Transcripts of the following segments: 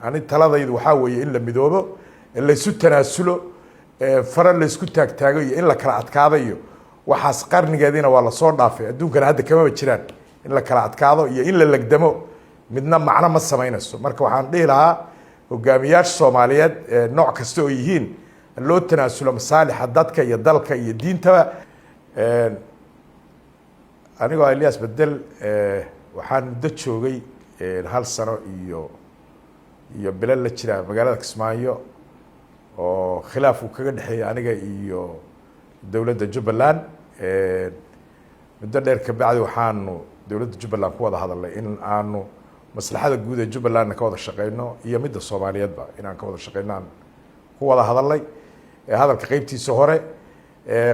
Ani taladaydu waxaa weeye in la midoobo, laysu tanaasulo, fara laysku taagtaago iyo in la kala adkaado iyo waxaas qarnigeediina waa lasoo dhaafay. Adduunkana hadda kamaba jiraan in la kala adkaado iyo in la legdamo, midna macno ma samaynayso. Marka waxaan dhihi lahaa hogaamiyaasha Soomaaliyeed, nooc kasta oo yihiin, loo tanaasulo masaalixa dadka iyo dalka iyo diintaba. Anigoo Elias Bedel, waxaan muddo joogay hal sano iyo bilo la jira magaalada Kismaayo, oo khilaaf uu kaga dhexeeyey aniga iyo dowladda Jubbaland. Muddo dheer kabacdi waxaanu dowladda Jubbaland ku wada hadalnay in aanu maslaxada guud ee Jubbalandna ka wada shaqeyno iyo midda Soomaaliyeedba inaan ka wada shaqeyno aan ku wada hadalnay hadalka qeybtiisa hore.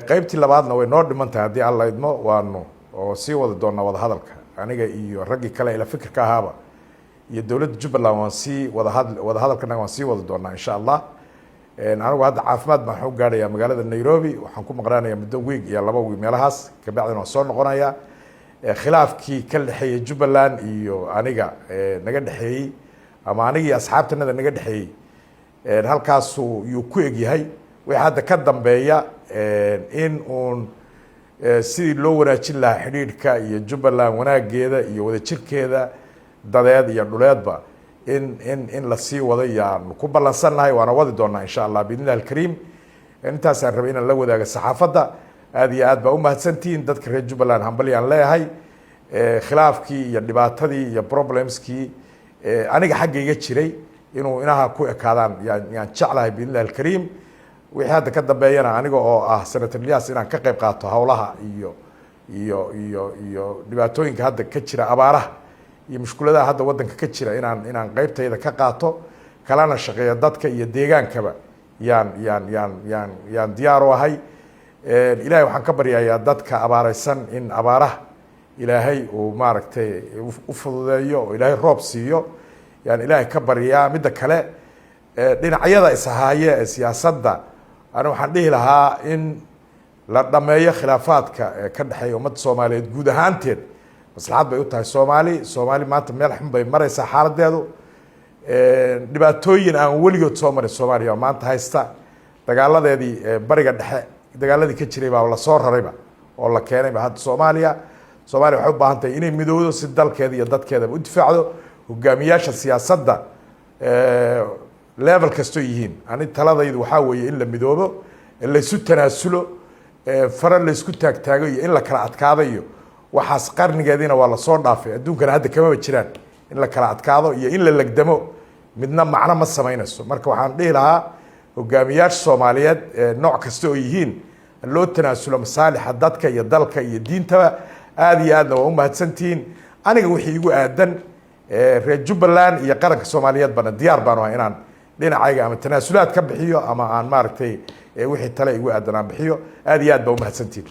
Qeybtii labaadna way noo dhiman tahay haddii Alla idmo, waanu oo sii wadi doonaa wada hadalka. Aniga iyo raggii kale ila fikirka ahaaba iyo dowladda Jubbaland waan sii wada wada hadalkanaga waan sii wadi doonaa, insha Allah. Anigu hadda caafimaad baan waxu gaadhayaa magaalada Nairobi. Waxaan ku maqnaanayaa muddo week iyo 2 week meelahaas, kabacdina waan soo noqonayaa. Khilaafkii ka dhexeeyey Jubbaland iyo aniga naga dhexeeyey, ama aniga iyo asxaabtanada naga dhexeeyey, halkaasuu yuu ku egyahay. Wixii hadda ka dambeeya in uun sidii loo wanaajin lahaa xidhiidhka iyo Jubbaland wanaageeda iyo wadajirkeeda dadeed iyo dhuleedba in lasii wado yaanu ku ballansannahay, waana wadi doonaa, insha Allah, biidn illahi alkariim. Intaasaan rabay inaan la wadaago saxaafadda. Aad iyo aad baa umahadsantihiin. Dadka reer Jubbaland hambalyaan leeyahay. Khilaafkii iyo dhibaatadii iyo problemskii aniga xaggayga jiray inuu inaha ku ekaadaan yaan jeclahay, biidn illahi alkariim. Wixii hadda ka dambeeyana, aniga oo ah Senator Elias, inaan ka qayb qaato howlaha iyo dhibaatooyinka hadda ka jira, abaaraha iyo mushkuladaha hadda waddanka ka jira, inaan qeybtayda ka qaato, kalana shaqeeyo dadka iyo deegaankaba yaan diyaar u ahay. Ilahay waxaan ka baryayaa dadka abaareysan in abaaraha Ilaahay uu maaragtay u fududeeyo oo Ilaahay roob siiyo yaan Ilaahay ka baryaa. Midda kale, dhinacyada ishaaye ee siyaasadda, ani waxaan dhihi lahaa in la dhameeyo khilaafaadka ee ka dhexeeya ummadda Soomaaliyeed guud ahaanteed. Maslaxad bay u tahay Soomaali. Soomaali maanta meel xun bay mareysaa xaaladeedu. Dhibaatooyin aan weligood soo marin Soomaaliya oo maanta haysta. Dagaaladeedii Bariga Dhexe, dagaaladii ka jiray baa lasoo rarayba oo la keenayba hadda Soomaaliya. Soomaaliya waxay u baahan tahay inay midowdo si dalkeeda iyo dadkeedaba u difaacdo. Hogaamiyaasha siyaasadda, level kastoo yihiin, ani taladaydu waxaa weeye in la midoobo, laysu tanaasulo, fara laysku taagtaago iyo in la kala adkaado iyo waxaas qarnigeediina waa lasoo dhaafay. Adduunkana hadda kamaba jiraan in la kala adkaado iyo in la legdamo, midna macno ma samaynayso. Marka waxaan dhihi lahaa hogaamiyaasha Soomaaliyeed, nooc kasta oo yihiin, loo tanaasulo masaalixa dadka iyo dalka iyo diintaba. Aada iyo aadna waa umahadsantihiin. Aniga wixii igu aadan reer Jubbaland iyo qaranka Soomaaliyeed bana diyaar baan ahay inaan dhinacayga ama tanaasulaad ka bixiyo ama aan maaragtay wixii tale igu aadan aan bixiyo. Aada iyo aad baa umahadsantihiin.